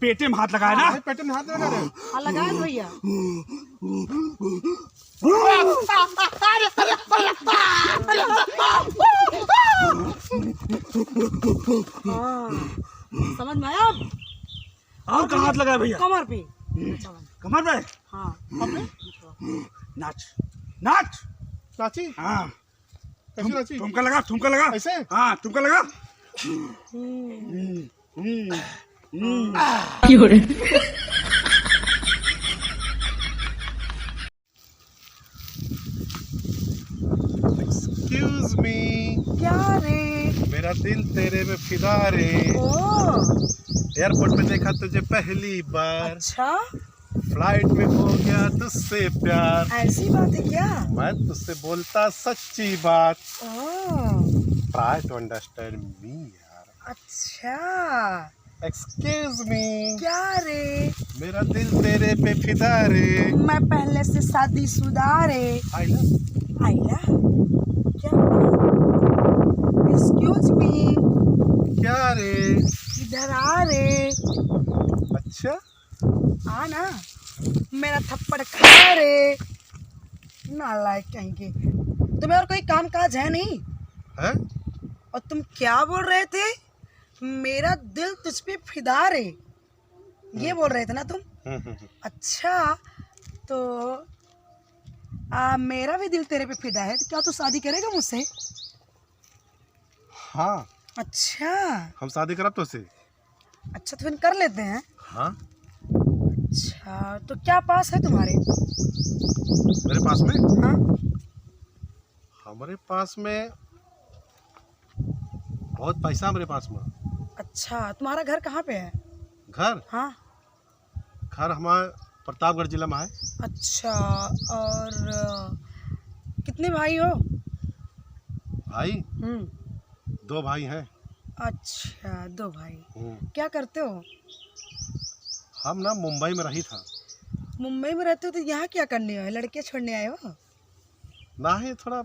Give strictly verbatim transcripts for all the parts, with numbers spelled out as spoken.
पेटे में हाथ लगाए ना। हाँ, पेटे में हाथ लगा रहे। हाँ, लगाए भैया। हाँ, समझ में आया अब? और कहाँ हाथ लगाए भैया? कमर पे। अच्छा, बस। कमर पे? हाँ। नाच, नाच। नाची? हाँ। कैसे नाची? ठुमका लगा, ठुमका लगा। ऐसे? हाँ, ठुमका लगा। हम्म। हम्म, हम्म, हम्म। Excuse me। क्या रे? मेरा दिल तेरे पे फिदा रे। ओ। Airport में देखा तुझे पहली बार। अच्छा? Flight में हो गया तुझसे प्यार। ऐसी बात है क्या? मैं तुझसे बोलता सच्ची बात। ओह। Try to understand me यार। अच्छा। Excuse me। क्या रे? मेरा दिल तेरे पे फिदा रे। मैं पहले से शादीशुदा रे। आइला? आइला? क्या हुआ? Excuse me। क्या रे? इधर आ रे। अच्छा? आ ना, मेरा थप्पड़ खा रे, नालायक कहीं के। तुम्हें और कोई काम काज है नहीं? हैं? और तुम क्या बोल रहे थे? मेरा दिल तुझ पे फिदा रे, ये हम्म। बोल रहे थे ना तुम? हम्म, हम्म, हम्म। अच्छा, तो आ, मेरा भी दिल तेरे पे फिदा है, तो क्या तू शादी करेगा मुझसे? हाँ। अच्छा। हम शादी करब तोसे। अच्छा, तो फिर कर लेते हैं। हाँ। अच्छा, तो क्या पास है तुम्हारे? मेरे पास में? हाँ। हमारे पास में बहुत पैसा, हमारे पास में। अच्छा, तुम्हारा घर कहाँ पे है? घर? हाँ। घर हमारा प्रतापगढ़ जिला में है। अच्छा, और, अ, कितने भाई हो? भाई? हम्म। दो भाई हैं। अच्छा, दो भाई। हम्म। क्या करते हो? हम ना मुंबई में रही था। मुंबई में रहते हो तो यहाँ क्या करने आए? लड़के छोड़ने आए हो? नाही, थोड़ा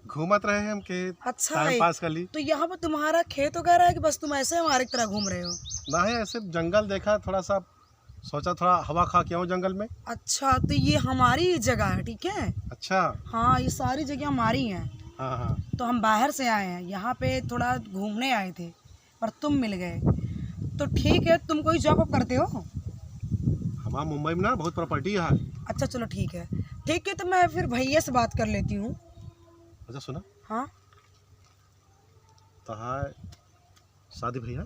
घूमत रहे हम के अच्छा time है। Pass कर ली। तो यहाँ पर तुम्हारा खेत वगैरह है कि बस तुम ऐसे हमारे तरह घूम रहे हो? नाही, ऐसे जंगल देखा, थोड़ा सा सोचा थोड़ा हवा खा के आऊँ जंगल में। अच्छा, तो ये हमारी ही जगह है, ठीक है? अच्छा। हाँ, ये सारी जगह हमारी हैं। हाँ, हाँ। तो हम बाहर से आए हैं, यहाँ पे थोड़ा घूमने आए थे। पर तुम मिल गए। तो ठीक है, तुम कोई job वॉब करते हो? हमारा मुंबई में ना बहुत property है। अच्छा, चलो ठीक है, ठीक है, तो मैं फिर भैया से बात कर लेती हूँ। अच्छा सुना। हाँ। तहार शादी भैया?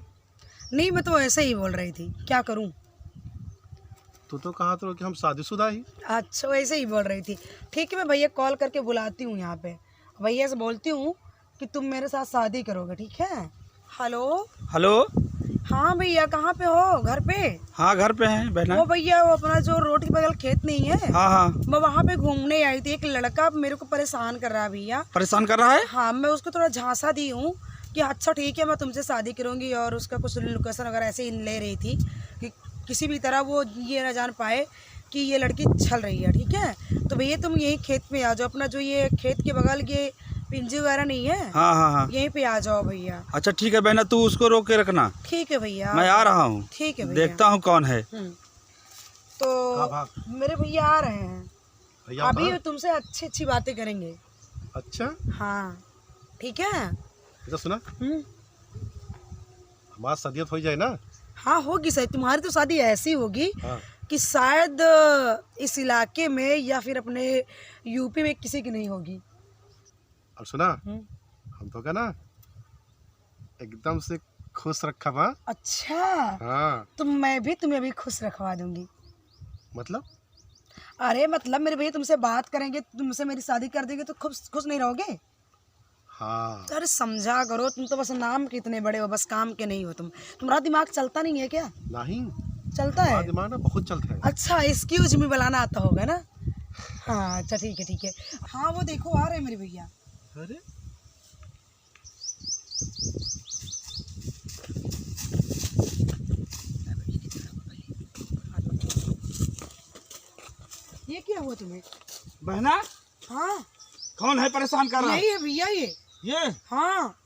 नहीं, मैं तो ऐसे ही बोल रही थी, क्या करूँ? तू तो कहा तो कि हम शादीशुदा ही। अच्छा, वैसे ही बोल रही थी। ठीक है, मैं भैया call करके बुलाती हूँ यहाँ पे, भैया से बोलती हूँ कि तुम मेरे साथ शादी करोगे, ठीक है? Hello। Hello। हाँ भैया, कहाँ पे हो? घर पे? हाँ, घर पे हैं बहना। वो भैया, वो अपना जो रोड के बगल खेत नहीं है? हाँ, हाँ। मैं वहाँ पे घूमने आई थी, एक लड़का मेरे को परेशान कर रहा है भैया। परेशान कर रहा है? हाँ, मैं उसको थोड़ा झांसा दी हूँ कि अच्छा ठीक है, मैं तुमसे शादी करूँगी, और उसका कुछ location वगैरह ऐसे ही ले रही थी कि किसी भी तरह वो ये ना जान पाए कि ये लड़की छल रही है, ठीक है? तो भैया तुम यही खेत में आ जाओ, अपना जो ये खेत के बगल ये पिंजू वगैरह नहीं है, हाँ, हाँ, हाँ। यहीं पे आ जाओ भैया। अच्छा ठीक है बहना, तू उसको रोक के रखना। ठीक है भैया। मैं आ रहा हूँ। ठीक है भैया। देखता हूँ कौन है। हम्म। तो मेरे भैया आ रहे हैं। भैया अभी तुमसे अच्छी अच्छी बातें करेंगे। अच्छा। हाँ, ठीक है। अच्छा सुना। हम्म। हमार शादी हो जाए ना? हाँ, होगी शायद, तुम्हारी तो शादी ऐसी होगी, हाँ। कि शायद, अ, इस इलाके में या फिर अपने यूपी में किसी की नहीं होगी। अब सुना, हम्म। हम तो का ना एकदम से खुश रखब, हाँ? अच्छा। हाँ। तो मैं भी तुम्हें अभी खुश रखवा दूंगी। मतलब? अरे मतलब मेरे भैया तुमसे बात करेंगे, तुमसे मेरी शादी कर देंगे तो खुश, खुश नहीं रहोगे? हाँ। अरे समझा करो, तुम तो बस नाम के इतने बड़े हो, बस काम के नहीं हो तुम। तुम्हारा दिमाग चलता नहीं है क्या? नहीं। चलता है? हमारा दिमाग ना बहुत चलता है। अच्छा, excuse me बुलाना आता होगा ना? हाँ, अच्छा ठीक है, ठीक है। हाँ, वो देखो आ रहे हैं मेरे भैया। अरे। ये क्या हुआ तुम्हें? बहना? हाँ। कौन है परेशान कर रहा है? यही है भैया ये। ये? हाँ।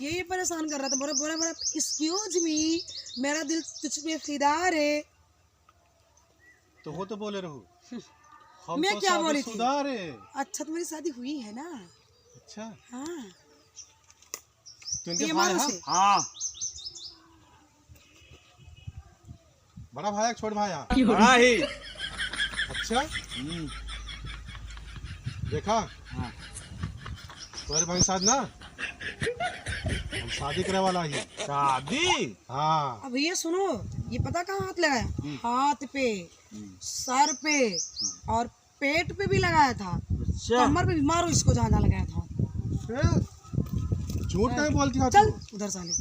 यही परेशान कर रहा था, बोला, बोला, बोला, "Excuse me, मेरा दिल तुझ पे फिदा रे।" तो वो तो बोले रहू, "हम मैं तो क्या बोली थी? शादीशुदा रे।" अच्छा, तुम्हारी शादी हुई है ना? अच्छा। हाँ। तो इनके ये भाई मारो हैं? उसे। हाँ। बड़ा भाई है, छोट भाई है? बड़ा ही। अच्छा? हम्म। देखा? हाँ। तुम्हारे भाई साथ ना, हम शादी करे वाला ही। शादी? हाँ। अब ये सुनो, ये पता कहाँ हाथ लगाया? हम्म। हाथ पे, हम्म। सर पे, हम्म। और पेट पे भी लगाया था, अच्छा। कमर पे भी, मारो इसको, जहाँ जहाँ लगाया था। ए, झूठ ए, काहे बोलती है चल तू? उधर साले,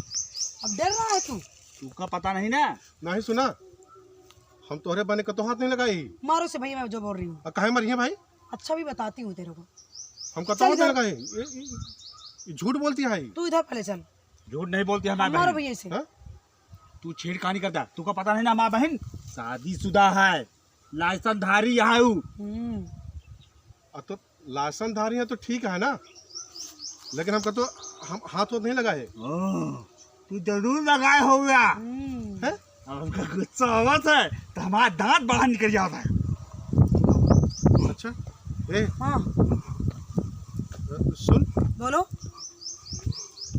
अब डर रहा है तू। तुमका पता नहीं ना? नहीं सुना, हम तोहरे बने कतो हाथ नहीं लगाई। मारो से भैया, मैं जो बोल रही हूँ। आ, काहे मारी है भाई? अच्छा भी बताती हूँ तेरे को। हम कतो चल हाथ नहीं इधर। लगाई। ए, ए, ए, झूठ बोलती है। तू इधर पहले चल। झूठ नहीं बोलती है हमारी मारो बहन। भैया इसे। हाँ? तू छेड़खानी करता, तुमका पता नहीं ना, हमारी बहन शादीशुदा है। लाइसेंसधारी है उ। हम्म। अब तो लाइसेंसधारी है तो ठीक है ना, लेकिन हमका तो हम हाथ वाथ नहीं लगाए। ओ, तू जरूर लगाए होगा। हम्म। हैं? अब हमका गुस्सा आवत है तो हमारा दांत बाहर निकल जाता है। अच्छा, ए, हाँ। सुन। बोलो।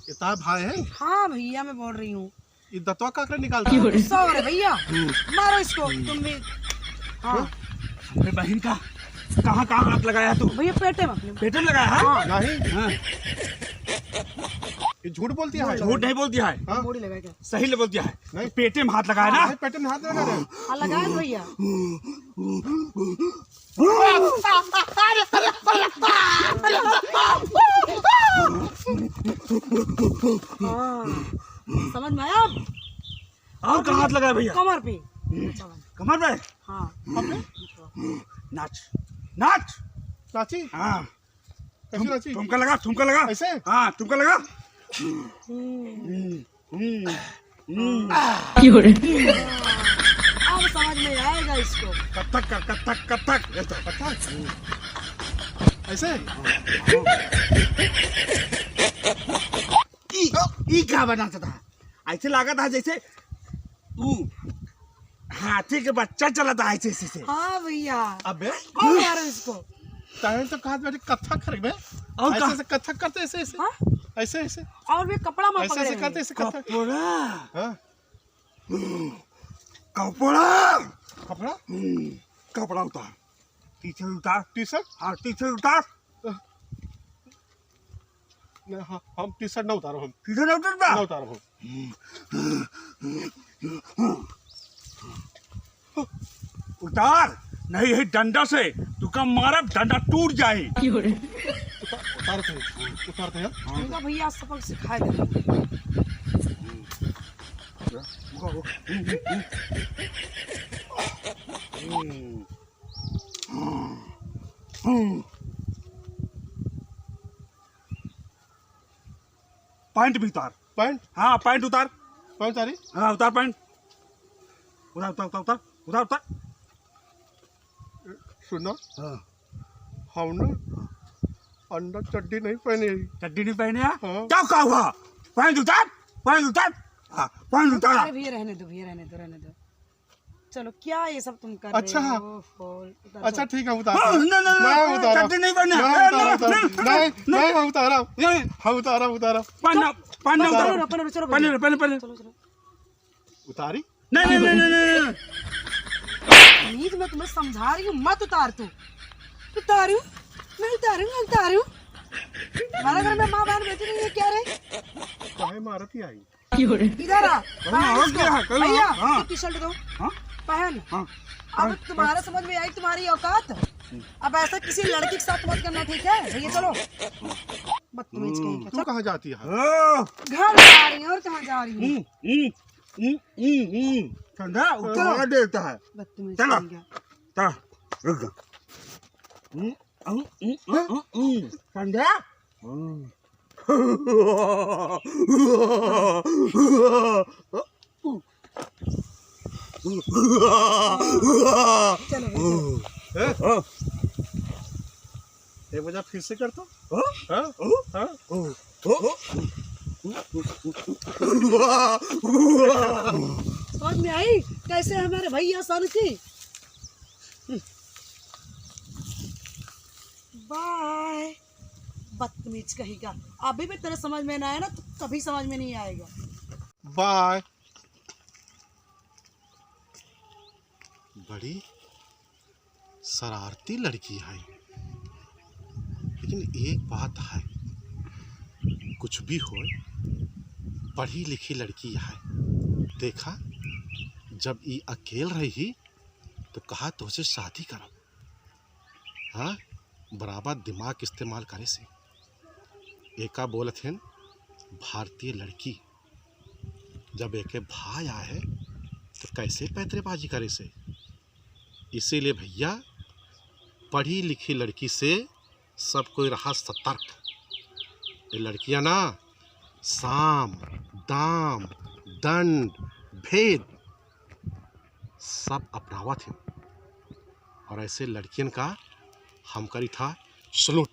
ये तार भाई है? हाँ भैया, मैं बोल रही हूँ। ये दतवा का करे निकालता है? गुस्सा हो रहे भैया, हम्म। मारो इसको तुम भी। हाँ। हाँ? हमरे बहन का कहाँ, कहाँ हाथ लगाया तू? भैया पेटे में अपने। पेटे में लगाया है? हाँ। नहीं। हाँ। ये झूठ बोलती है। झूठ नहीं बोलती है। हाँ। मूड़ी लगाई क्या? सही ले बोलती है। नहीं। पेटे में हाथ लगाया ना? नहीं, पेटे में हाथ लगा रहे। हाँ, लगाया भैया। हाँ, समझ में आया अब? और कहाँ हाथ लगाया भैया? कमर पे। कमर पे? हाँ। नाच, नाच। नाची? हाँ। कैसे नाची? ठुमका लगा, ठुमका लगा। ऐसे? हाँ, ठुमका लगा। हम्म। हम्म, हम्म, हम्म। अब समझ में आएगा इसको। कथक कर, कथक, कथक। ऐसा। कथक? ऐसे? ई, ई का बनाता था? ऐसे लागत है जैसे ऊ हाथी के बच्चा चलत है ऐसे, ऐसे, ऐसे। हाँ भैया। अबे? और मारो इसको। तैं तो कहत बाटे कथक करे बे। और ऐसे, का? ऐसे कथक करते, ऐसे, ऐसे। हाँ? ऐसे, ऐसे। और भी कपड़ा में ऐसे, पकड़े ऐसे हैं। करते, ऐसे कथक। कपड़ा। हाँ। कपड़ा। कपड़ा? हम्म, कपड़ा उतार। T-shirt उतार। T-shirt? हाँ, T-shirt उतार। नहीं, हाँ, हम T-shirt ना उतारब हम। T-shirt ना उतारबा? ना उतारब हम। उतार, नहीं है डंडा से, तुका मारब, डंडा टूट जाए। उतार, उतारते हैं, उतारते हैं। इनका भैया सबक सिखाए देते हैं। हम्म। पैंट भी उतार। पैंट? हाँ, पैंट उतार। पैंट उतारी? हाँ, उतार पैंट। उतार, उतार, उतार, उतार, उतार, उतार। सुनो। हाँ। हम ना अंदर चड्डी नहीं पहने। चड्डी नहीं पहने हैं? हाँ। क्या, क्या हुआ? पैंट उतार, पैंट उतार। हाँ, पैंट उतार। अरे भैया, रहने दो भैया, रहने दो, रहने दो। चलो, क्या ये सब तुम कर रहे हो? अच्छा। ओहो, उतार, अच्छा, उतार। ठीक है, उतार। हाँ, नहीं, नहीं, नहीं, नहीं, नहीं, उतारा। चड्डी नहीं पहने। नहीं, नहीं, उतारा, नहीं, उतारा। नहीं, नहीं, नहीं, नहीं, हम उतारा। नहीं। हम उतारा, उतारा। पहन, पहन, पहन, उतारा। पहन, पहन, पहन, पहन। चलो, चलो। उतारी? नहीं, नहीं, नहीं। प्लीज, मैं तुम्हें समझा रही हूँ, मत उतार तू। उतारू? मैं उतारू, मैं उतारू। हमारे घर में माँ, बहन, बेटी नहीं है क्या रे? काहे मारत ही आई? इधर आ। अरे, बाहर और इसको। क्या है? कल भैया, हाँ। एक T-shirt दो। हाँ? पहन। हाँ। अब हाँ। तुम्हारा समझ में आई तुम्हारी औकात। अब ऐसा किसी लड़की के साथ मत करना, ठीक है? भैया, चलो। बदतमीज कहीं का। तू चल। कहाँ जाती है? ओ। घर जा रही है, और कहाँ जा रही है? हम्म, हम्म, हम्म, हम्म, हम्म। ठंडा, चलो। उतारा देता है। बदतमीज चलो। कहीं का। चलो, रुक जा। हम्म, हम्म, हम्म, हम्म, हम्म। ठंडा? हम्म। चलो, चलो। हैं? एक बार फिर से कर तो। हाँ? हाँ? हाँ? हाँ? समझ में आई कैसे हमारे भैया सन की? बाय। बदतमीज कहीं का। अभी भी तेरे समझ में ना आया ना, तो कभी समझ में नहीं आएगा। बाय। बड़ी शरारती लड़की है, लेकिन एक बात है, कुछ भी होय, पढ़ी लिखी लड़की है। देखा, जब ई अकेल रही, तो कहा तोहसे शादी करब। हाँ, बराबर दिमाग इस्तेमाल करे से। एका बोलत हन भारतीय लड़की। जब एके भाई आए, तो कैसे पैतरेबाजी करे से? इसीलिए भैया, पढ़ी लिखी लड़की से सब कोई रहा सतर्क। ये लड़कियां ना, साम, दाम, दंड, भेद सब अपनावत हैं। और ऐसे लड़कियन का हम करी था सलूट।